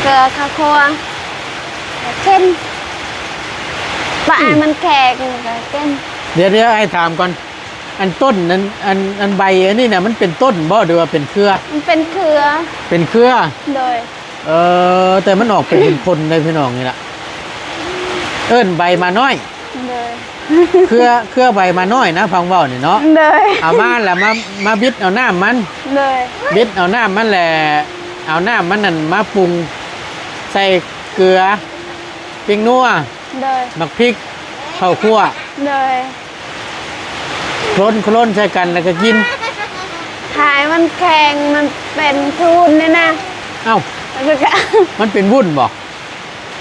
ເກືອ ເຂົ້າຂົ້ວ ເຄັນ ປາ ອືມ ມັນແຂງ ກໍເຄັນ. ດຽວໆ ອ້າຍຖາມກ່ອນ ອັນຕົ້ນນັ້ນ ອັນ ອັນໃບອັນນີ້ນະ ມັນເປັນຕົ້ນບໍ່ ຫຼືວ່າເປັນເຄືອ? ມັນເປັນເຄືອ. ເປັນເຄືອ? ໂດຍ. ເອີ ແຕ່ມັນອອກເປັນຜົນເດ້ພີ່ນ້ອງ ນີ້ລະ ເອີ້ນໃບໝານ້ອຍ. ໂດຍ. ເຄືອ ເຄືອໃບໝານ້ອຍນະ ຟັງເວົ້ານີ້ເນາະ. ໂດຍ. ເອົາມາລະມາ ມາບິດເອົານ້ຳມັນ. ໂດຍ. ບິດເອົານ້ຳມັນແຫຼະ ເອົານ້ຳມັນນັ້ນມາປຸງໃສ່ເກືອ ພິງນົວ. ໂດຍ. ໝາກພິກ ເຂົ້າຂົ້ວ. ໂດຍ. ໂຄລນ ໂຄລນໃສ່ກັນແລ້ວກໍກິນ. ຖ້າໃຫ້ມັນແຂງ ມັນເປັນວຸ້ນນີ້ນະ. ເອົ້າ ແລ້ວກໍ ມັນເປັນວຸ້ນບໍ່?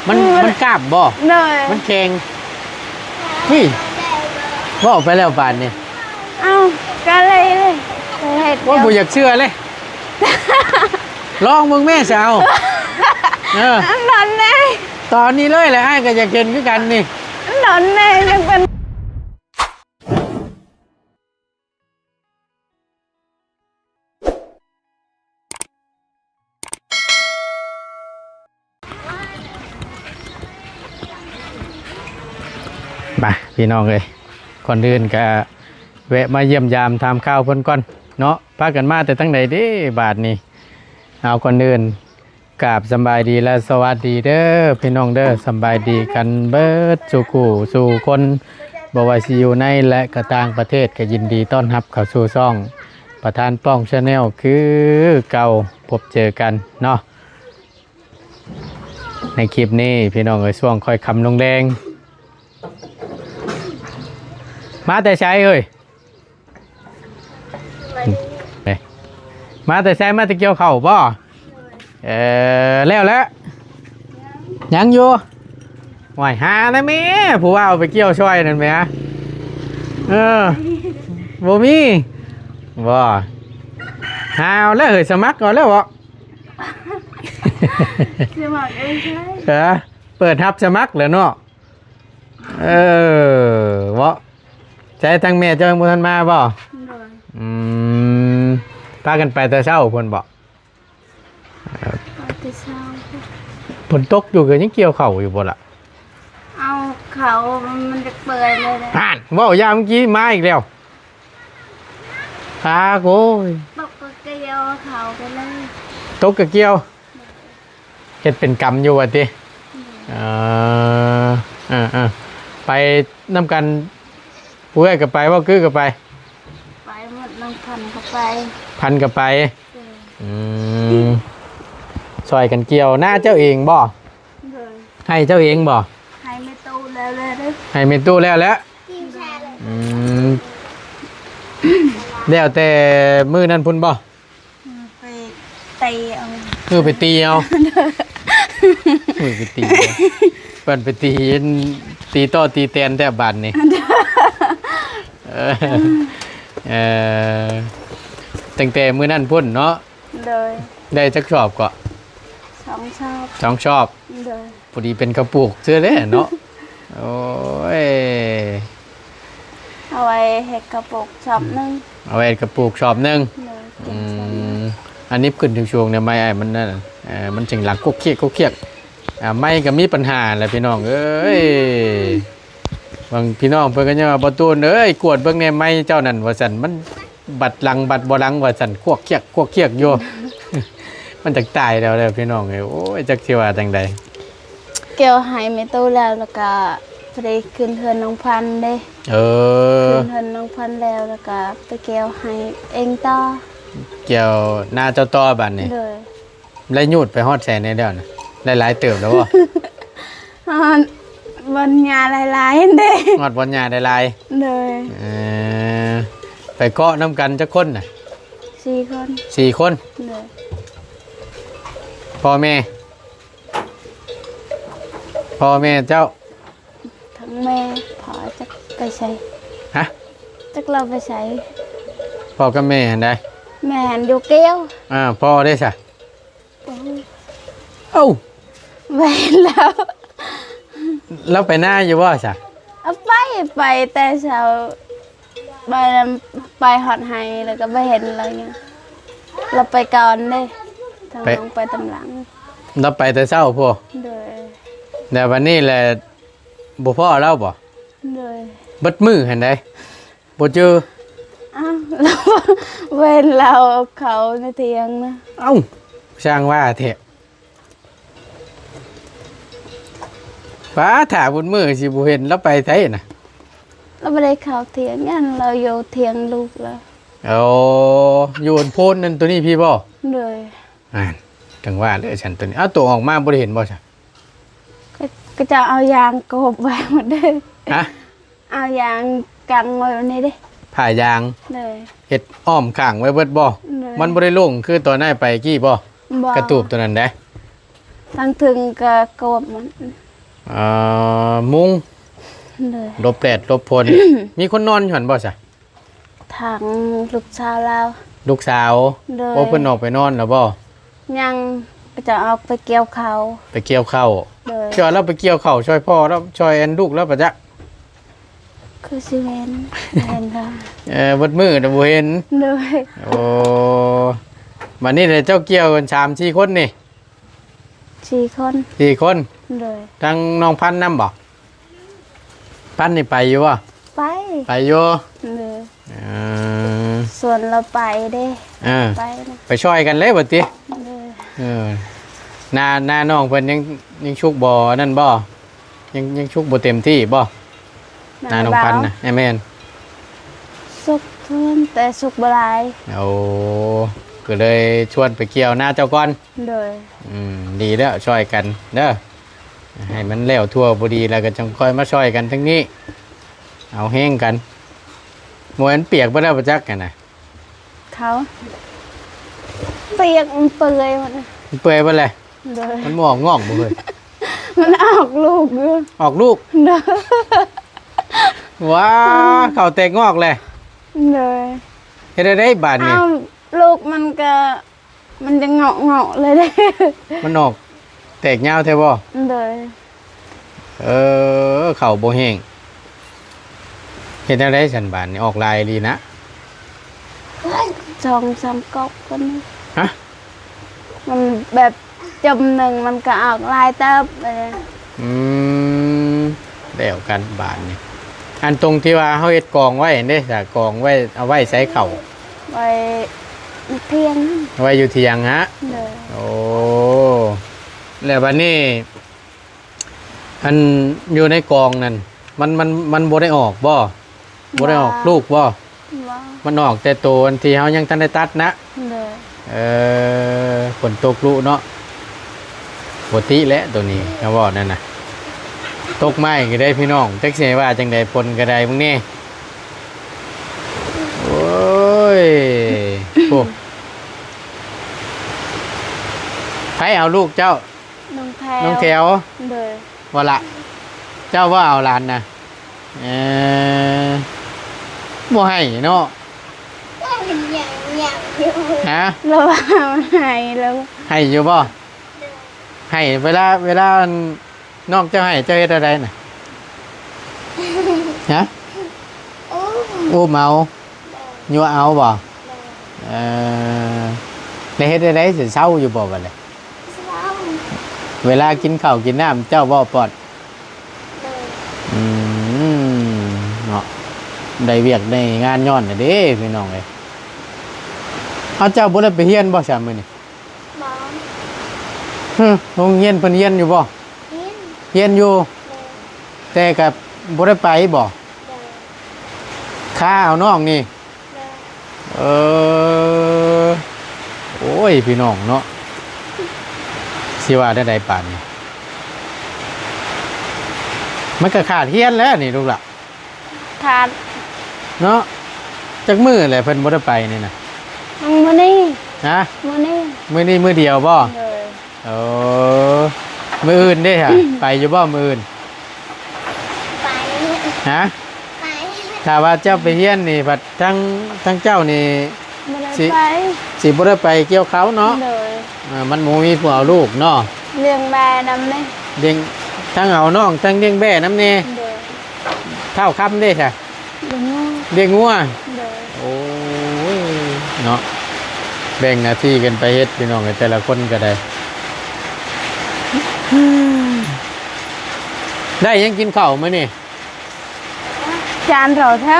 ມັນ ອືມ ມັນກາບບໍ່? ໂດຍ. ມັນແຂງ. ເຮີ້ຍ ເວົ້າໄປແລ້ວບາດນີ້. ເອົ້າ ກໍເລີຍ ເຮັດ ໂອ້ຍ ຢູ່ ບໍ່ຢາກເຊື່ອເລີຍ. ລອງເບິ່ງແມ້ຊະເອົາ. ເອີ ອັນນັ້ນແຫຼະ ຕອນນີ້ເລີຍແຫຼະ ອ້າຍກໍຢາກເຫັນຄືກັນນີ້. ອັນນັ້ນແຫຼະ ຍັງເປັນ ມາ ພີ່ນ້ອງເອີຍ ກ່ອນອື່ນກະແວະມາຢ້ຽມຢາມຖາມຂ່າວເພິ່ນກ່ອນເນາະ. ພາກັນມາແຕ່ທາງໃດເດ້ບາດນີ້? ເອົາ ກ່ອນອື່ນ ກາບສຳບາຍດີ ແລະ ສະຫວັດດີເດີພີ່ນ້ອງເດີ. ສຳບາຍດີກັນເບິດສູ່ຄູ່ສູ່ຄົນ ບໍ່ວ່າຊິຢູ່ໃນ ແລະ ກໍຕ່າງປະເທດ ກໍຍິນດີຕ້ອນຮັບເຂົ້າສູ່ຊ່ອງປະທານປ້ອງ Channel ຄືເກົ່າ. ພົບເຈີກັນເນາະ ໃນຄລິບນີ້ພີ່ນ້ອງເອີຍ ຊ່ວງຄ່ອຍຄ່ຳລົງແລງ. ມາແຕ່ໃສເອີຍ? ມາແຕ່ໃສ? ມາແຕ່ກ່ຽວເຂົ້າບໍ່? ເອີ ແລ້ວແຫຼະ ຍັງຢູ່. ໂອ້ຍ ຫານະແມ່ ຜູ້ວ່າເອົາໄປກ່ຽວຊ່ອຍນັ້ນແໝ່. ເອີ ບໍ່ມີບໍ່? ຫາເອົາແລ້ວເຮີ້ຍ ສະໝັກເອົາແລ້ວເບາະ? ສະໝັກເອີງໃຊ້ ເອີ ເປີດຮັບສະໝັກແລ້ວເນາະ. ເອີ ເບາະ ໃສ ທາງແມ່ເຈົ້າຍັງບໍ່ທັນມາບໍ່? ໂດຍ. ອືມ ພາກັນໄປແຕ່ເຊົ້າພຸ້ນບໍ່? ໄປແຕ່ເຊົ້າ. ຝົນຕົກຢູ່ກໍຍັງກ່ຽວເຂົ້າຢູ່ບໍ່ລະ? ເອົາ ເຂົ້າມັນຈະເປື່ອຍເລີຍແຫຼະ. ຫັ້ນ ເວົ້າຢ່າງເມື່ອກີ້ມາອີກແລ້ວ. ອາ ໂອ້ຍ ຕົກກໍກ່ຽວເຂົ້າໄປເລີຍ. ຕົກກໍກ່ຽວ ເຮັດເປັນກຳຢູ່ວ່າຕິ? ອືມ ເອີ ເອີ ເອີ ໄປນຳກັນ ຜູ້ເອື້ອຍກໍໄປ ເວົ້າກືກໍໄປ? ໄປໝົດ ນ້ອງພັນກໍໄປ. ພັນກໍໄປ. ເອີ ອືມ ຊ່ອຍກັນກ່ຽວ. ນາເຈົ້າເອງບໍ່? ໂດຍ. ໄຮ່ເຈົ້າເອງບໍ່? ໄຮ່ແມ່ຕູ້ແລ້ວແລ້ວເດີ. ໄຮ່ແມ່ຕູ້ແລ້ວແລ້ວ. ອືມ ແລ້ວແຕ່ມື້ນັ້ນພຸ້ນບໍ່? ໄປຕີເອົາ. ເອີ ໄປຕີເອົາ. ໂດຍ. ເອີ ໄປຕີເອົາ ເພິ່ນໄປຕີ ຕີຕໍ່ຕີແຕນແທ້ບາດນີ້. ໂດຍ. ເອີ ເອີ ຕັ້ງແຕ່ມື້ນັ້ນພຸ້ນເນາະ. ໂດຍ. ໄດ້ຈັກຊອບເກາະ? ສອງຊອບ. ສອງຊອບ. ໂດຍ. ພໍດີເປັນເຂົ້າປູກເທື່ອແຫຼະເນາະ. ໂອ້ຍ ເອົາໄວ້ເຮັດເຂົ້າປູກຊອບໜຶ່ງ. ເອົາໄວ້ເຮັດເຂົ້າປູກຊອບໜຶ່ງ. ໂດຍ. ອືມ ອັນນີ້ຂຶ້ນສູງໆ ນີ້ ໄມ້ອ້າຍມັນນັ້ນ ເອີ ມັນຈຶ່ງຫຼັງກົກຄຽກກົກຄຽກ. ອ່າ ໄມ້ກໍມີບັນຫາແຫຼະພີ່ນ້ອງເອີຍ. ບາງພີ່ນ້ອງເພິ່ນກໍຍັງວ່າ ບໍ່ຕູນເອີຍ ກວດເບິ່ງແດ່ໄມ້ເຈົ້ານັ້ນ ວ່າຊັ້ນ ມັນບັດຫຼັງບັດບໍ່ຫຼັງ ວ່າຊັ້ນ ຄວກຄຽກຄວກຄຽກຢູ່. ມັນຈັກຕາຍແລ້ວແຫຼະພີ່ນ້ອງເອີຍ. ໂອ້ຍ ຈັກຊິວ່າຈັ່ງໃດ. ກ່ຽວໄຮ່ແມ່ຕູ້ແລ້ວ ແລ້ວກໍພໍດີຂຶ້ນເຮືອນນ້ອງພັນເດ້. ເອີ ຂຶ້ນເຮືອນນ້ອງພັນແລ້ວ ແລ້ວກໍໄປກ່ຽວໄຮ່ເອງຕໍ່. ກ່ຽວນາເຈົ້າຕໍ່ບາດນີ້. ໂດຍ. ໄດ້ຍູດໄປຮອດໃສແດ່ແລ້ວນະ? ໄດ້ຫຼາຍເຕີບແລ້ວບໍ່? ຮອດບ່ອນຫຍ້າຫຼາຍໆເດ້. ຮອດບ່ອນຫຍ້າຫຼາຍໆ. ໂດຍ. ເອີ ໄປເກາະນຳກັນຈັກຄົນນະ? ສີ່ຄົນ. ສີ່ຄົນ. ໂດຍ. ພໍ່ແມ່? ພໍ່ແມ່ເຈົ້າ? ທັງແມ່ ພໍ່ຈັກໄປໃສ. ຮະ? ຈັກລາວໄປໃສ. ພໍ່ກັບແມ່ຫັ້ນໃດ? ແມ່ຫັ້ນຢູ່ກ່ຽວ. ອ່າ ພໍ່ເດ້ຊະ? ໂອ້ ເອົ້າ ແມ່ນແລ້ວ. ລາວໄປນາຢູ່ບໍ່ຊະ? ເອົາ ໄປ ໄປແຕ່ເຊົ້າ. ໄປ ໄປຮອດໄຮ່ ແລ້ວກໍບໍ່ເຫັນລາວຫຍັງ. ລາວໄປກ່ອນເດ້ ທາງ ໄປ ນ້ອງໄປຕາມຫຼັງ. ລາວໄປແຕ່ເຊົ້າພຸ້ນ. ໂດຍ. ແລ້ວບັດນີ້ແຫຼະ ບໍ່ພໍ້ລາວບໍ? ໂດຍ. ເບິດມື້ຫັ້ນໃດ໋ ບໍ່ຈື່? ອ້າວ ລາວ ເຫັນລາວເຂົ້າໃນຖຽງນະ. ເອົ້າ ຊ່າງວ່າແທ້. ປ້າ ຖ້າບຸນມື້ຊິບໍ່ເຫັນລາວໄປໃສນະ? ລາວບໍ່ໄດ້ເຂົ້າຖຽງຫຍັງ ລາວຢູ່ຖຽງລູກລາວ. ໂອ້ ຢູ່ອັນໂພນນັ້ນໂຕນີ້ພີ້ບໍ່? ໂດຍ. ອ່າ ຈັ່ງວ່າແຫຼະຊັ້ນ ໂຕນີ້. ອ້າວ ໂຕອອກມາບໍ່ໄດ້ເຫັນບໍ່ຊະ? ເຂົາ ເຂົາເຈົ້າເອົາຢາງກົບໄວ້ໝົດເດ້. ຮະ? ເອົາຢາງກັງໄວ້ແບບນີ້ເດ້. ຜ້າຢາງ. ໂດຍ. ເຮັດອ້ອມຂ້າງໄວ້ເບິດບໍ່? ໂດຍ. ມັນບໍ່ໄດ້ໂລ່ງຄືຕອນອ້າຍໄປກີ້ບໍ່? ບໍ່. ກະຕູບໂຕນັ້ນເດ້. ທາງເທິງກະກົບມັນ. ເອີ ມຸງ. ໂດຍ. ຫຼົບແດດຫຼົບຝົນ. ມີຄົນນອນຢູ່ຫັ້ນບໍ່ຊະ? ທາງລູກສາວລາວ. ລູກສາວ? ໂດຍ. ໂອ້ ເພິ່ນອອກໄປນອນແລ້ວບໍ່? ຍັງ ເຂົາເຈົ້າອອກໄປກ່ຽວເຂົ້າ. ໄປກ່ຽວເຂົ້າ. ໂດຍ. ເຈົ້າລາວໄປກ່ຽວເຂົ້າຊ່ອຍພໍ່ລາວ ຊ່ອຍອັນລູກລາວປະຈັກ? ຄືຊິແມ່ນ ແມ່ນລະ. ເອີ ເບິດມື້ນະບໍ່ເຫັນ. ໂດຍ. ໂອ້ ບັດນີ້ເຈົ້າກ່ຽວກັນສາມສີ່ຄົນນີ້? ສີ່ຄົນ. ສີ່ຄົນ. ໂດຍ. ທັງນ້ອງພັນນຳບໍ່? ພັນນີ້ໄປຢູ່ບໍ່? ໄປ. ໄປຢູ່. ໂດຍ. ເອີ ຊວນລາວໄປເດ້. ເອີ ໄປນະ ໄປຊ່ອຍກັນເລີຍບັດຕິ. ໂດຍ. ເອີ ນາ ນານ້ອງເພິ່ນຍັງ ຍັງສຸກບໍ່ນັ້ນບໍ່? ຍັງ ຍັງສຸກບໍ່ເຕັມທີ່ບໍ່? ນານ້ອງພັນນະ. ເອີ ແມ່ນ ສຸກເພິ່ນ ແຕ່ສຸກບໍ່ຫຼາຍ. ໂອ້ ກໍເລີຍຊວນໄປກ່ຽວນາເຈົ້າກ່ອນ. ໂດຍ. ອືມ ດີແລ້ວ ຊ່ອຍກັນເດີ ໃຫ້ມັນແລ້ວທົ່ວພໍດີ ແລ້ວກໍຈັ່ງຄ່ອຍມາຊ່ອຍກັນທາງນີ້ ເອົາແຮງກັນ. ໂອ້ຍ ມັນປຽກເບິດແລ້ວປະຈັກຫັ້ນນະ. ເຂົາປຽກ ມັນເປື່ອຍໝົດ. ມັນເປື່ອຍເບິດແລ້ວ. ໂດຍ. ມັນບໍ່ອອກງອກບໍ່ເຮີ້ຍ? ມັນອອກລູກຢູ່. ອອກລູກ? ໂດຍ. ວ້າ ເຂົ້າແຕກງອກແລ້ວ. ໂດຍ. ເຮັດແນວໃດບາດນີ້? ອ້າວ ລູກມັນກະ ມັນຈະເງາະໆເລີຍເດ້. ມັນອອກແຕກຍາວແທ້ບໍ່? ໂດຍ. ເອີ ເຂົ້າບໍ່ແຫ້ງ. ເຮັດແນວໃດຊັ້ນບາດນີ້? ອອກຫຼາຍອີ່ຫຼີນະ. ສອງສາມກອກພຸ້ນ. ຮະ? ມັນແບບຈຸ່ມໜຶ່ງມັນກໍອອກຫຼາຍເຕີບເລີຍ. ອືມ ແລ້ວກັນບາດນີ້. ອັນຕົງທີ່ວ່າເຮົາເຮັດກອງໄວ້ຫັ້ນເດ້ ສາກອງໄວ້ ເອົາໄວ້ໃສ່ເຂົ້າ? ໄວ້ຢູ່ຖຽງ. ໄວ້ຢູ່ຖຽງຫະ? ໂດຍ. ໂອ້ ແລ້ວບັດນີ້ ອັນຢູ່ໃນກອງນັ້ນ ມັນ ມັນ ມັນບໍ່ໄດ້ອອກບໍ່? ບໍ່ໄດ້ອອກລູກບໍ່? ບໍ່. ມັນອອກແຕ່ໂຕອັນທີ່ເຮົາຍັງທັນໄດ້ຕັດນະ? ໂດຍ. ເອີ ຝົນຕົກລຸເນາະ. ປົກກະຕິແຫຼະໂຕນີ້ ເຮົາເວົ້ານັ້ນນະ. ຕົກໄມ້ກໍໄດ້ພີ່ນ້ອງ ຈັກຊິໃຫ້ວ່າຈັ່ງໃດ ຝົນກໍໄດ້ເບິ່ງແດ່. ໂອ້ຍ ໂອ້ ໃຜເອົາລູກເຈົ້າ? ນ້ອງແຖວ. ນ້ອງແຖວ? ໂດຍ. ວ່າລະ ເຈົ້າບໍ່ເອົາຫຼານນະ? ເອີ ບໍ່ໃຫ້ເນາະ. ຮະ? ລາວວ່າໃຫ້ລາວ. ໃຫ້ຢູ່ບໍ່? ໃຫ້ ເວລາ ເວລາ ນ້ອງເຈົ້າໃຫ້ເຈົ້າເຮັດແນວໃດນະ? ຮະ? ອຸ້ມເອົາ. ຍົວະເອົາບໍ່? ເອີ ແລ້ວເຮັດແນວໃດຊິເຊົາຢູ່ບໍ່ບັດນີ້? ເຊົາ. ເວລາກິນເຂົ້າກິນນ້ຳເຈົ້າບໍ່ປ້ອນ? ອືມ ເນາະ ໄດ້ວຽກໄດ້ງານຍ້ອນນະເດ້ພີ່ນ້ອງເອີຍ. ເອົາ ເຈົ້າບໍ່ໄດ້ໄປຮຽນບໍ່ຊະມື້ນີ້? ບໍ່. ຮຶ ໂຮງຮຽນເພິ່ນຮຽນຢູ່ບໍ່? ຮຽນ. ຮຽນຢູ່. ໂດຍ. ແຕ່ກໍບໍ່ໄດ້ໄປບໍ່? ໂດຍ. ຄາເອົານ້ອງນີ້. ໂດຍ. ເອີ ໂອ້ຍ ພີ່ນ້ອງເນາະ ຊິວ່າແນວໃດປານນີ້? ມັນກໍຂາດຮຽນແລ້ວນີ້ລູກຫຼ້າ. ຂາດເນາະ. ຈັກມື້ແຫຼະເພິ່ນບໍ່ໄດ້ໄປນີ້ນະ? ມື້ນີ້. ຮະ? ມື້ນີ້. ມື້ນີ້ມື້ດຽວບໍ່? ໂດຍ. ໂອ້ ມື້ອື່ນເດ້ຫະ? ໄປຢູ່ບໍ່ມື້ອື່ນ? ໄປ. ຮະ? ໄປ. ຖ້າວ່າເຈົ້າໄປຮຽນນີ້ ພັດທັງ ທັງເຈົ້ານີ້ ບໍ່ໄດ້ ຊິ ໄປ ຊິບໍ່ໄດ້ໄປກ່ຽວເຂົ້າເນາະ? ໂດຍ. ເອີ ມັນບໍ່ມີຜູ້ເອົາລູກເນາະ. ລ້ຽງແບ້ນຳເດ້. ລ້ຽງ ທັງເອົານ້ອງ ທັງລ້ຽງແບ້ນຳແດ່. ໂດຍ. ທ້າວຄຳເດ້ຊະ? ລ້ຽງງົວ. ລ້ຽງງົວ. ໂດຍ. ໂອ້ຍ ເນາະ ແບ່ງໜ້າທີ່ກັນໄປເຮັດ ພີ່ນ້ອງເອີຍ ແຕ່ລະຄົນກໍໄດ້. ໄດ້ຫຍັງກິນເຂົ້າມື້ນີ້? ຈານເຖົ້າແທ້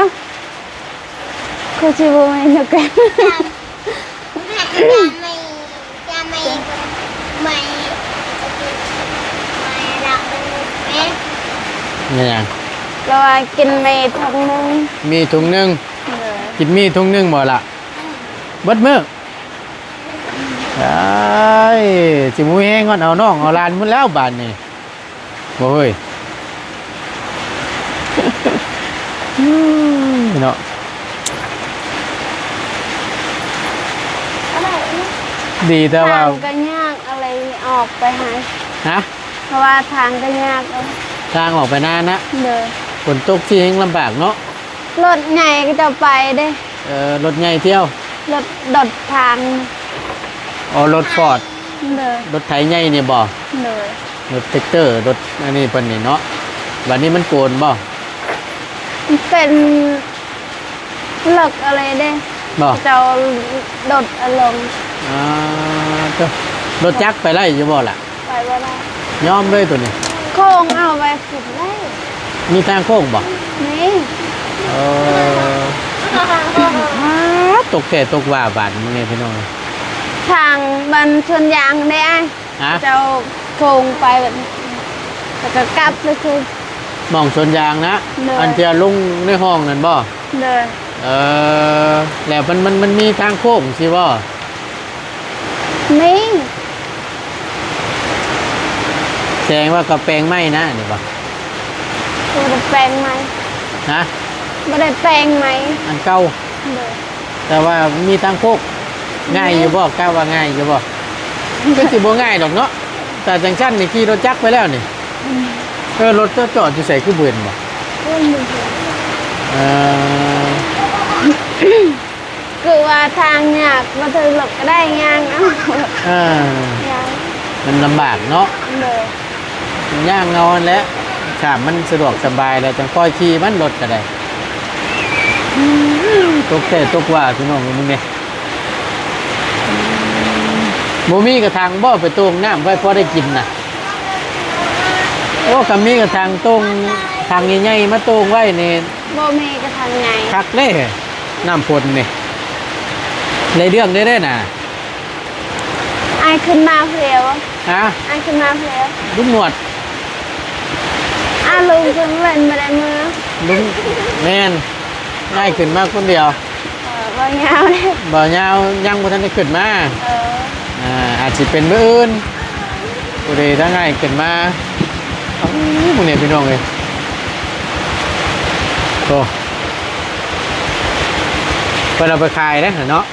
ຄືຊິບໍ່ແມ່ນນຳກັນ ແມ່ນຫຍັງ? ລາວວ່າກິນໝີ່ຖົງໜຶ່ງ ໝີ່ຖົງໜຶ່ງ ເອີ ກິນໝີ່ຖົງໜຶ່ງບໍ່ລະ? ເບິດມື້ ອ້າຍ ຊິບໍ່ມີແຮງຮອດເອົານ້ອງເອົາຫຼານພຸ້ນແລ້ວບາດນີ້. ບໍ່ເຮີ້ຍ ເນາະ ດີແຕ່ວ່າ ທາງກໍຍາກ ອະໄລອອກໄປຫາ ຮະ? ເພາະວ່າທາງກໍຍາກ ທາງອອກໄປນານະ ໂດຍ ຝົນຕົກຊິແຮງລຳບາກເນາະ ລົດໃຫຍ່ເຂົາເຈົ້າໄປເດ້. ເອີ ລົດໃຫຍ່ທ່ຽວ ລົດ ລົດທາງ ອໍ ລົດຟອດ ໂດຍ ລົດໄຖໃຫຍ່ນີ້ບໍ່? ໂດຍ ລົດແທັກເຕີ ລົດອັນນີ້ເພິ່ນນີ້ເນາະ ບາດນີ້ມັນໂກນບໍ່? ເປັນເລິກອະໄລເດ້ ບໍ່ ເຈົ້າລົດອາລົງ ອ່າ ໂທ້ ລົດຈັກໄປໄດ້ຢູ່ບໍ່ລະ? ໄປບໍ່ໄດ້ ຍອມເລີຍໂຕນີ້ ໂຄ້ງເອົາໄປ ມີທາງໂຄ້ງບໍ່? ມີ ເອີ ຕົກແທ້ຕົກວ່າບາດນີ້ແມ່ພີ່ນ້ອງ ທາງບ້ານສວນຢາງເດ້ອ້າຍ ຮະ? ເຈົ້າໂຄ້ງໄປແບບ ແລ້ວກໍກັບໄປຄືນ ໝ່ອງສວນຢາງນະ ໂດຍ ອັນທີ່ລົງໃນຮ່ອງນັ້ນບໍ່? ໂດຍ ເອີ ແລ້ວມັນ ມັນ ມັນມີທາງໂຄ້ງຊີ້ບໍ່? ມີ ແສດງວ່າກໍແປງໃໝ່ນະ ອັນນີ້ບໍ່? ບໍ່ໄດ້ແປງໃໝ່ ຮະ? ບໍ່ໄດ້ແປງໃໝ່ ອັນເກົ່າ ໂດຍ ແຕ່ວ່າມີທາງໂຄ້ງ ງ່າຍຢູ່ບໍ່? ກະວ່າງ່າຍຢູ່ບໍ່? ຄືຊິບໍ່ງ່າຍດອກເນາະ ຖ້າຈັ່ງຊັ້ນນີ້ຂີ່ລົດຈັກໄປແລ້ວນີ້ ອືມ ເອີ ລົດຈອດຢູ່ໃສ ຄືບໍ່ເຫັນບໍ່? ໂອ້ຍ ບໍ່ເຫັນ ເອີ ຄືວ່າທາງຍາກ ມາເຖິງລົດກໍໄດ້ຍ່າງເອົາ ເອີ ຍ່າງ ມັນລຳບາກເນາະ ໂດຍ ຍ່າງເອົາຫັ້ນແຫຼະ ຖ້າມັນສະດວກສະບາຍແລ້ວຈັ່ງຄ່ອຍຂີ່ມັນ ລົດກໍໄດ້ ຕົກແທ້ຕົກວ່າພີ່ນ້ອງເອີຍ ມຶງເດ້ ບໍ່ມີກະຖັງບໍ່ ໄປໂຕ່ງນ້ຳໄວ້ພໍໄດ້ກິນນະ? ໂອ້ ຄັນມີກະຖັງໂຕ່ງ ຖັງໃຫຍ່ໆ ມາໂຕ່ງໄວ້ນີ້ ບໍ່ມີກະຖັງໃຫຍ່ ຄັກເດ້ ນ້ຳຝົນນີ້ ໄດ້ເລື່ອງເດ້ ເດ້ນະ ອ້າຍຂຶ້ນມາຜູ້ດຽວ ຮະ? ອ້າຍຂຶ້ນມາຜູ້ດຽວ ລຸງໜວດ ອ້າວ ລຸງເພິ່ນບໍ່ໄດ້ເມືອ ລຸງ ແມ່ນ ອ້າຍຂຶ້ນມາຄົນດຽວ ເອີ ບ່າວຍາວເດ້ ບ່າວຍາວຍັງບໍ່ທັນໄດ້ຂຶ້ນມາ ເອີ ອ່າ ອາດຊິເປັນມື້ອື່ນ ຜູ້ໃດທາງອ້າຍຂຶ້ນມາ ໂອ້ ມື້ນີ້ພີ່ນ້ອງເອີຍ ໂອ້ ເພິ່ນເອົາໄປຂາຍເດ້ເນາະ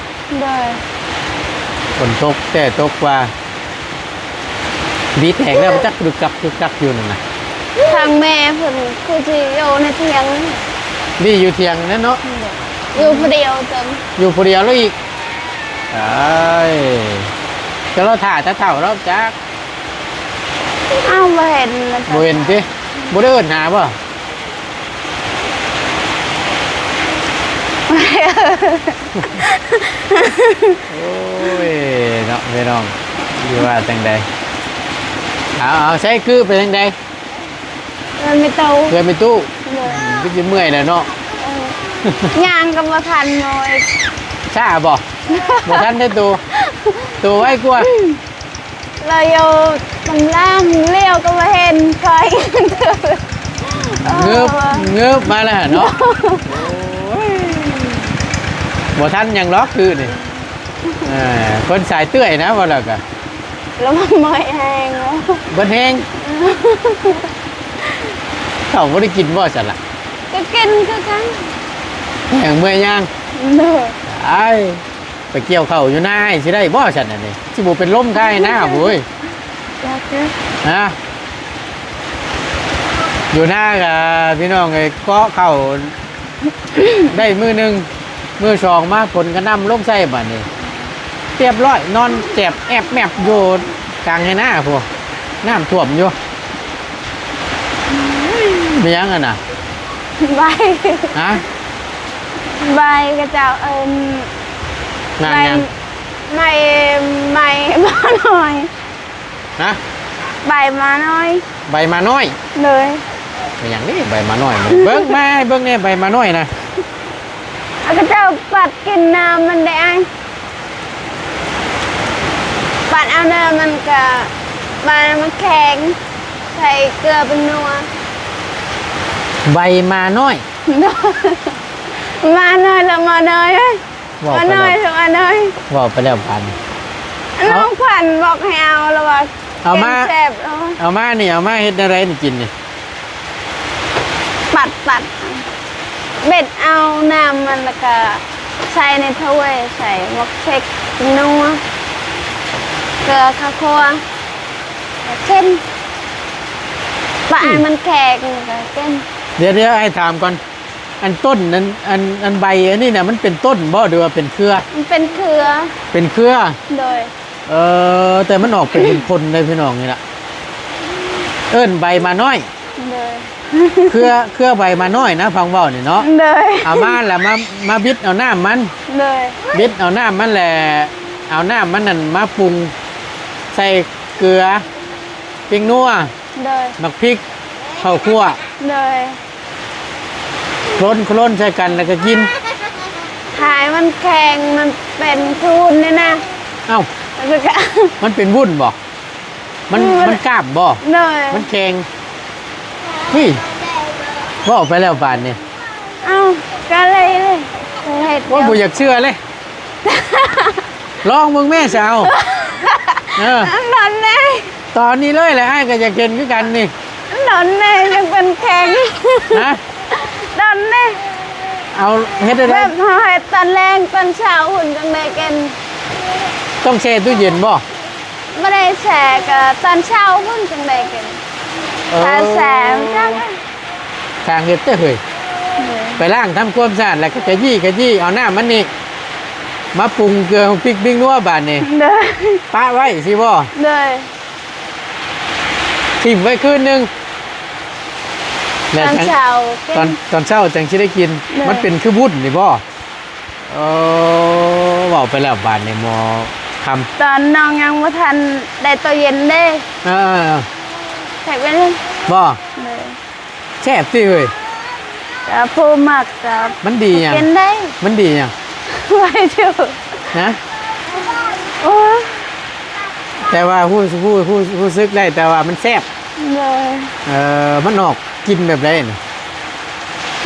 ໂດຍ ຝົນຕົກແທ້ຕົກວ່າ ບີແຕກແລ້ວ ມັນຈັກກຶກກັກກຶກກັກຢູ່ນັ້ນນະ ທາງແມ່ເພິ່ນຄືຊິຢູ່ໃນຖຽງ ບີຢູ່ຖຽງນັ້ນເນາະ ຢູ່ຜູ້ດຽວຈັ່ງ ຢູ່ຜູ້ດຽວແລ້ວອີກ ຕາຍ ແຕ່ລາວຖ້າແຕ່ເຖົ້າແລ້ວຈັກ ອ້າວ ບໍ່ເຫັນ ບໍ່ເຫັນຕິ ບໍ່ໄດ້ເອີ້ນຫາບໍ່? ໂອ້ຍ ເນາະ ພີ່ນ້ອງ ຊິວ່າຈັ່ງໃດ ເອົາ ເອົາ ໃຊ້ຄືໄປທາງໃດ? ເຮືອນແມ່ຕູ້ ເຮືອນແມ່ຕູ້ ໂດຍ ຄືຊິເມື່ອຍແລ້ວເນາະ ເອີ ຍ່າງກໍບໍ່ທັນ ໂອ້ຍ ຊ້າບໍ່? ບໍ່ທັນໄດ້ໂຕ ໂຕໄວກວ່າ ລາວຢູ່ຕຳລາມ ລ້ຽວກໍບໍ່ເຫັນຂ້ອຍ ເງີບ ເງີບມາແລ້ວເນາະ ໂອ້ຍ ບໍ່ທັນຫຍັງດອກຄືນີ້ ເອີ ຄົນສາຍເຕື້ອຍນະ ເວົ້າແລ້ວກະ ລະເມື່ອຍແຮງ ເບິດແຮງ ເຂົ້າບໍ່ໄດ້ກິນບໍ່ຊັ້ນລະ? ກໍກິນຄືກັນ ແຮງເມື່ອຍຍ່າງ ໂດຍ ອ້າຍ ໄປກ່ຽວເຂົ້າຢູ່ນາອ້າຍຊິໄດ້ບໍ່ຊັ້ນອັນນີ້ ຊິບໍ່ເປັນລົມຄາຍໜ້າໂວ້ຍ ຢາກເດີ ຮະ ຢູ່ນາກະພີ່ນ້ອງເອີຍ ເກາະເຂົ້າໄດ້ມື້ໜຶ່ງ ມື້ສອງມາຝົນກະໜ່ຳລົງໃສ່ບາດນີ້ ຮຽບຮ້ອຍ ນອນແຈບແອບແມບຢູ່ກາງໄຮ່ນາພຸ້ນ ນ້ຳຖ້ວມຢູ່ ມີຫຍັງຫັ້ນນະ? ໃບ ຮະ? ໃບເຂົາເຈົ້າເອີ້ນ ນາງຫຍັງ? ໃບ ໃບ ໃບໝໍນ້ອຍ ຮະ? ໃບໝານ້ອຍ. ໃບໝານ້ອຍ? ໂດຍ. ແມ່ນຫຍັງນີ້ໃບໝານ້ອຍ? ເບິ່ງມາໃຫ້ເບິ່ງແດ່ໃບໝານ້ອຍນະ. ເຂົາເຈົ້າປັດກິນນ້ຳມັນໄດ້ອ້າຍ. ປັດເອົານ້ຳມັນກະ ບາດມັນແຂງ ໃສ່ເກືອເປັນນົວ. ໃບໝານ້ອຍ? ໂດຍ. ໝານ້ອຍລະໝານ້ອຍເອີຍ. ເວົ້າໄປແລ້ວ ໝານ້ອຍລະໝານ້ອຍ. ເວົ້າໄປແລ້ວບາດນີ້ ນ້ອງຂວັນບອກໃຫ້ເອົາລະວ່າ ເອົາມາ ແຊບລະວ່າ ເອົາມານີ້ ເອົາມາເຮັດແນວໃດນີ້ກິນນີ້? ປັດ ປັດ ເບັດເອົານ້ຳມັນ ແລ້ວກະໃສ່ໃນຖ້ວຍ ໃສ່ໝາກເຜັດ ນົວ ເກືອ ເຂົ້າຂົ້ວ ເຄັມ ປະ ອືມ ໃຫ້ມັນແຂງ ແລ້ວກະກິນ. ດຽວໆ ອ້າຍຖາມກ່ອນ ອັນຕົ້ນ ອັນ ອັນ ອັນໃບອັນນີ້ນະ ມັນເປັນຕົ້ນບໍ່ ຫຼືວ່າເປັນເຄືອ? ມັນເປັນເຄືອ. ເປັນເຄືອ? ໂດຍ. ເອີ ແຕ່ມັນອອກເປັນຜົນເດ້ພີ່ນ້ອງ ນີ້ລະ ເອີ້ນໃບໝານ້ອຍ. ໂດຍ. ເຄືອ ເຄືອໃບໝານ້ອຍນະ ຟັງເວົ້ານີ້ເນາະ. ໂດຍ. ເອົາມາລະມາ ມາບິດເອົານ້ຳມັນ. ໂດຍ. ບິດເອົານ້ຳມັນແຫຼະ ເອົານ້ຳມັນນັ້ນມາປຸງ ໃສ່ເກືອ ປິງນົວ. ໂດຍ. ໝາກພິກ ເຂົ້າຂົ້ວ. ໂດຍ. ຄົນ ຄົນໃສ່ກັນແລ້ວກໍກິນ. ໃຫ້ມັນແຂງ ມັນເປັນວຸ້ນນີ້ນະ. ເອົ້າ ແລ້ວກໍ ມັນເປັນວຸ້ນບໍ່? ມັນ ອືມ ມັນກາບບໍ່? ໂດຍ. ມັນແຂງ. ນີ້ ເວົ້າໄປແລ້ວບາດນີ້. ເອົ້າ ກໍເລີຍ ເລີຍເຮັດ. ໂອ້ຍ ບໍ່ຢາກເຊື່ອເລີຍ. ລອງເບິ່ງແມ້ຊະເອົາ. ເອີ ອັນນັ້ນແຫຼະ ຕອນນີ້ເລີຍແຫຼະ ອ້າຍກໍຢາກເຫັນຄືກັນນີ້. ອັນນັ້ນແຫຼະ ຍັງເປັນແຂງ. ຮະ? ຕອນນີ້ ເອົາເຮັດໄດ້ ແບບເຮົາເຮັດຕອນແລງ ຕອນເຊົ້າພຸ້ນຈັ່ງໄດ້ກິນ. ຕ້ອງແຊ່ຕູ້ເຢັນບໍ່? ບໍ່ໄດ້ແຊ່ ກໍຕອນເຊົ້າພຸ້ນຈັ່ງໄດ້ກິນ. ເອີ ຖ້າແຊ່ມັນຈັກ ຊ່າງເຮັດເດ້ເຮີ້ຍ. ໂດຍ. ໄປລ້າງທຳຄວາມສະອາດ ແລ້ວກໍຂະຢີ້ ຂະຢີ້ ເອົານ້ຳມັນນີ້ມາປຸງເກືອ ພິກ ບິງນົວບາດນີ້. ໂດຍ. ປະໄວ້ຊີ້ບໍ່? ໂດຍ. ຖິ້ມໄວ້ຄືນໜຶ່ງ ແລ້ວຕອນເຊົ້າ ຕອນ ຕອນເຊົ້າຈັ່ງຊິໄດ້ກິນ. ໂດຍ. ມັນເປັນຄືວຸ້ນນີ້ບໍ່? ເອີ ເວົ້າໄປແລ້ວບາດນີ້ໝໍຄຳ. ຕອນນ້ອງຍັງບໍ່ທັນໄດ້ຕູ້ເຢັນເດ້. ເອີ ເອີ ເອີ ແຊບເດ້. ບໍ່? ໂດຍ. ແຊບຕິເຮີ້ຍ. ກໍຜູ້ມັກກໍ ມັນດີຫຍັງ? ກິນໄດ້. ມັນດີຫຍັງ? ໄວ້ຢູ່. ນະ? ໂອ້ຍ ແຕ່ວ່າຮູ້ ຮູ້ ຮູ້ ຮູ້ສຶກໄດ້ ແຕ່ວ່າມັນແຊບ. ໂດຍ. ເອີ ມັນອອກກິ່ນແບບໃດນີ້?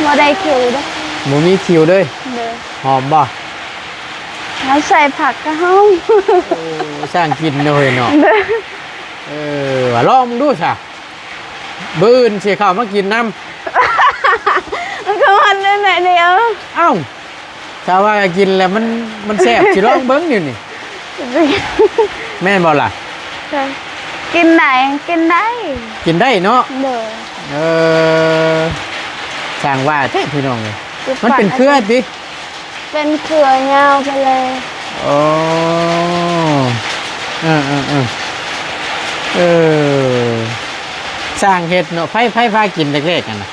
ບໍ່ໄດ້ຂິວເດ້. ບໍ່ມີຂິວເລີຍ. ໂດຍ. ຫອມບໍ່? ເຮົາໃສ່ຜັກກໍຫອມ. ໂອ້ ຊ່າງກິນເນາະເຮີ້ຍເນາະ. ໂດຍ. ເອີ ວ່າລອງເບິ່ງດູຊະ. ມື້ອື່ນຊິເຂົ້າມາກິນນຳ. ມັນກໍມັນໜ້ອຍດຽວ. ເອົ້າ ຖ້າວ່າກິນແລ້ວມັນ ມັນແຊບ ຊິລອງເບິ່ງຢູ່ນີ້. ແມ່ນບໍ່ລະ? ກິນໄດ້ ກິນໄດ້. ກິນໄດ້ເນາະ? ໂດຍ. ເອີ ຊ່າງວ່າແທ້ພີ່ນ້ອງເອີຍ. ມັນເປັນເຄືອຕິ? ເປັນເຄືອຍາວໄປເລີຍ. ໂອ້ ເອີ ເອີ ເອີ ເອີ ຊ່າງເຮັດເນາະ. ໃຜ ໃຜພາກິນແລກໆຫັ້ນນະ?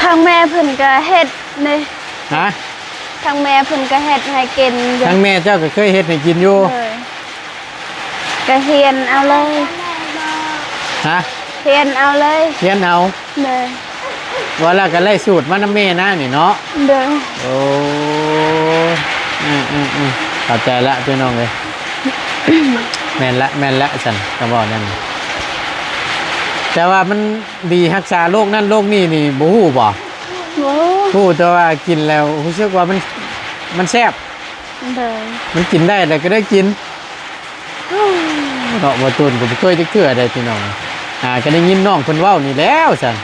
ທາງແມ່ເພິ່ນກໍເຮັດເດ້. ຮະ? ທາງແມ່ເພິ່ນກໍເຮັດໃຫ້ກິນຢູ່. ທາງແມ່ເຈົ້າກໍເຄີຍເຮັດໃຫ້ກິນຢູ່? ໂດຍ. ກະຮຽນເອົາເລີຍ. ຮະ? ຮຽນເອົາເລີຍ. ຮຽນເອົາ. ໂດຍ. ວ່າແລ້ວກະໄດ້ສູດມານຳແມ່ນານີ້ເນາະ. ໂດຍ. ໂອ້ ອືມໆໆ ເຂົ້າໃຈລະພີ່ນ້ອງເອີຍ. ແມ່ນລະ ແມ່ນລະ ຊັ້ນກໍເວົ້າແນວນີ້. ແຕ່ວ່າມັນດີຮັກສາໂລກນັ້ນໂລກນີ້ນີ້ບໍ່ຮູ້ບໍ່? ບໍ່ຮູ້. ຮູ້ແຕ່ວ່າກິນແລ້ວຮູ້ສຶກວ່າມັນ ມັນແຊບ. ໂດຍ. ມັນກິນໄດ້ແລ້ວກໍໄດ້ກິນ. ເນາະ ບໍ່ຕູນກໍບໍ່ເຄີຍຈັກເທື່ອໃດພີ່ນ້ອງ. ຫາກໍໄດ້ຍິນນ້ອງເພິ່ນເວົ້ານີ້ແລ້ວຊັ້ນ.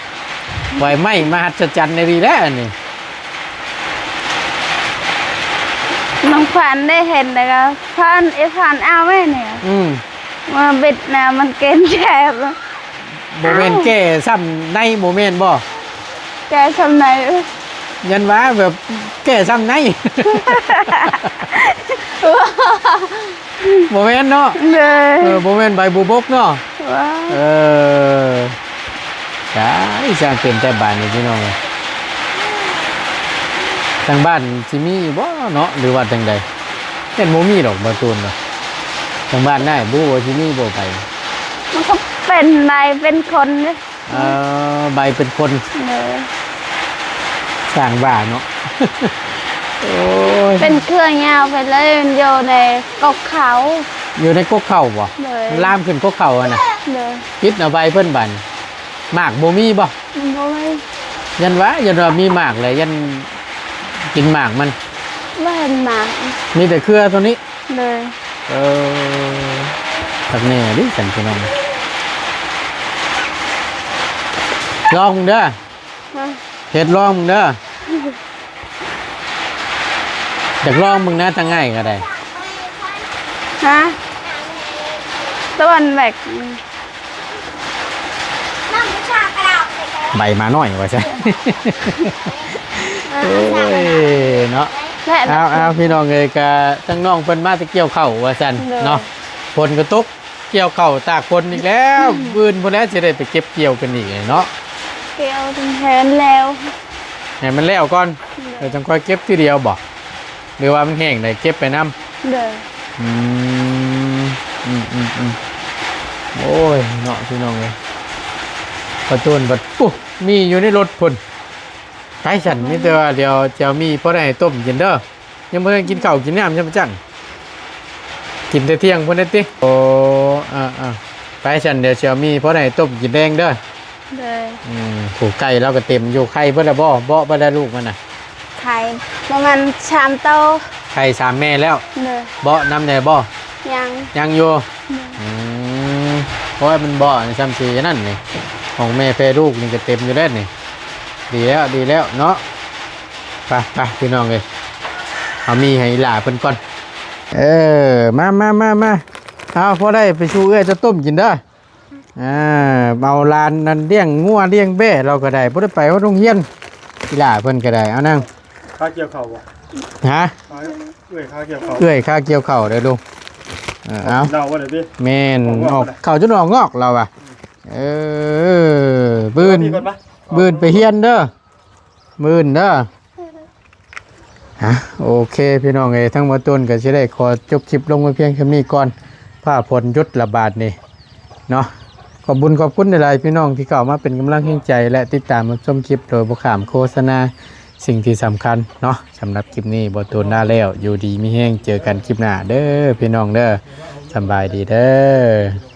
ໄຟໄໝ້ມະຫັດສະຈັນອີ່ຫຼີແຫຼະອັນນີ້. ນ້ອງຂວັນໄດ້ເຫັນແລ້ວກໍ ຂວັນ ເອ ຂວັນເອົາໄວ້ນີ້. ອືມ. ມາບິດນ້ຳມັນກິນແຊບ. ບໍ່ແມ່ນແກ່ຊ້ຳໃນບໍ່ແມ່ນບໍ່? ແກ່ຊ້ຳໃນ. ຍັນວ່າແບບແກ່ຊ້ຳໃນ. ບໍ່ແມ່ນເນາະ? ເດີ. ເອີ ບໍ່ແມ່ນໃບບົວບົກເນາະ? ວ້າ. ເອີ ຕາຍ ຊ່າງເປັນແຕ່ບາດນີ້ພີ່ນ້ອງເອີຍ. ທາງບ້ານຊິມີຢູ່ບໍ່ເນາະ ຫຼືວ່າຈັ່ງໃດ? ແມ່ນບໍ່ມີດອກ ບໍ່ຕູນເນາະ. ທາງບ້ານນາຍບໍ່ຮູ້ວ່າຊິມີບໍ່ໄປ. ມັນກໍໄປ ເປັນໃບເປັນຄົນເດ້. ເອີ ໃບເປັນຄົນ. ໂດຍ. ສ້າງວ່າເນາະ. ໂອ້ຍ ເປັນເຄືອຍາວໄປເລີຍ ມັນຢູ່ໃນກົກເຂົ້າ. ຢູ່ໃນກົກເຂົ້າບໍ່? ໂດຍ. ມັນລາມຂຶ້ນກົກເຂົ້າຫັ້ນນະ? ໂດຍ. ປິດເອົາໃບເພິ່ນບາດນີ້. ໝາກບໍ່ມີບໍ່? ບໍ່ມີ. ຢ້ານວ່າ ຢ້ານວ່າມີໝາກແຫຼະ ຢ້ານກິນໝາກມັນ. ບໍ່ເຫັນໝາກ. ມີແຕ່ເຄືອໂຕນີ້? ໂດຍ. ເອີ ຄັກແນ່ເດ້ຊັ້ນພີ່ນ້ອງ. ລອງເບິ່ງເດີ. ຮະ? ເຮັດລອງເບິ່ງເດີ. ຢາກລອງເບິ່ງນະ ທາງອ້າຍກໍໄດ້. ຮະ? ຕາວັນແບກ. ໃບມານ້ອຍວ່າຊັ້ນ. ໂອ້ຍເນາະ. ເອົາໆ ພີ່ນ້ອງເອີຍ ກະທາງນ້ອງເພິ່ນມາແຕ່ກ່ຽວເຂົ້າວ່າຊັ້ນເນາະ. ໂດຍ. ຝົນກໍຕົກ ກ່ຽວເຂົ້າຕາກຝົນອີກແລ້ວ. ອືມ ມື້ອື່ນພຸ້ນແຫຼະ ຊິໄດ້ໄປເກັບກ່ຽວກັນອີກເນາະ. ກ່ຽວຈົນແຫ້ງແລ້ວ ໃຫ້ມັນແລ້ວກ່ອນ. ໂດຍ. ແລ້ວຈັ່ງຄ່ອຍເກັບທີດຽວບໍ່? ຫຼືວ່າມັນແຫ້ງໄດ້ເກັບໄປນຳ? ໂດຍ. ອືມ ອືມໆໆ ໂອ້ຍເນາະ ພີ່ນ້ອງເອີຍ. ປະຕູນບັດ ໂອ້ ມີຢູ່ໃນລົດພຸ້ນ. ໄປຊັ້ນ ມີແຕ່ວ່າດຽວຈະມີພໍໄດ້ຕົ້ມກິນເດີ. ຍັງບໍ່ທັນກິນເຂົ້າກິນນ້ຳຊ້ຳຈັກ ກິນແຕ່ທ່ຽງພຸ້ນແຫຼະຕິ. ໂອ້ ເອີໆ ໄປຊັ້ນ ດຽວຊິເອົາມີພໍໄດ້ຕົ້ມກິນແລງເດີ. ໂດຍ. ອືມ ຜູ້ໄກ່ລາວກໍເຕັມຢູ່. ໄຂ່ເບິດແລ້ວບໍ່? ເບາະເບິດແລ້ວລູກມັນນະ? ໄຂ່ປະມານສາມໂຕ. ໄຂ່ສາມແມ່ແລ້ວ? ໂດຍ. ເບາະນຳແດ່ບໍ່? ຍັງ. ຍັງຢູ່? ໂດຍ. ອືມ ໂອ້ຍ ມັນເບາະຊ່ຳຊິອັນນັ້ນນີ້ ຂອງແມ່ແຜ່ລູກນີ້ກໍເຕັມຢູ່ແລ້ວນີ້. ດີແລ້ວ ດີແລ້ວເນາະ. ໄປໆ ພີ່ນ້ອງເອີຍ ເອົາມີໃຫ້ອີ່ຫຼ້າເພິ່ນກ່ອນ. ເອີ ມາໆໆໆ ເອົາ ພໍໄດ້ໄປສູ່ເອື້ອຍເຈົ້າຕົ້ມກິນເດີ. ອ່າ ເອົາຫຼານນັ້ນລ້ຽງງົວລ້ຽງແບ້ ລາວກໍໄດ້ ບໍ່ໄດ້ໄປຮອດໂຮງຮຽນ. ອີ່ຫຼ້າເພິ່ນກໍໄດ້ ເອົານັ່ງ. ຄາກ່ຽວເຂົ້າບໍ່? ຮະ? ເອື້ອຍຄາກ່ຽວເຂົ້າ. ເອື້ອຍຄາກ່ຽວເຂົ້າເດີລູກ. ເອີ ເອົາ ເອົາບໍ່ໄດ້ຕິ? ແມ່ນ ອອກເຂົ້າຈົນອອກງອກລາວວ່າ. ເອີ ບືນ ບືນໄປຮຽນເດີ. ມື້ອື່ນເດີ. ຮະ ໂອເຄ ພີ່ນ້ອງເອີຍ ທາງບ່າວຕູນກໍຊິໄດ້ຂໍຈົບຄລິບລົງໄວ້ພຽງສ່ຳນີ້ກ່ອນ. ຟ້າຝົນຢຸດລະບາດນີ້ເນາະ. ຂອບບຸນຂອບຄຸນຫຼາຍໆ ພີ່ນ້ອງທີ່ເຂົ້າມາເປັນກຳລັງແຮງໃຈ ແລະ ຕິດຕາມຮັບຊົມຄລິບໂດຍບໍ່ຂ້າມໂຄສະນາ. ສິ່ງທີ່ສຳຄັນເນາະ ສຳລັບຄລິບນີ້ ບ່າວຕູນລາແລ້ວ. ຢູ່ດີມີແຮງ ເຈີກັນຄລິບໜ້າເດີ ພີ່ນ້ອງເດີ. ສຳບາຍດີເດີ.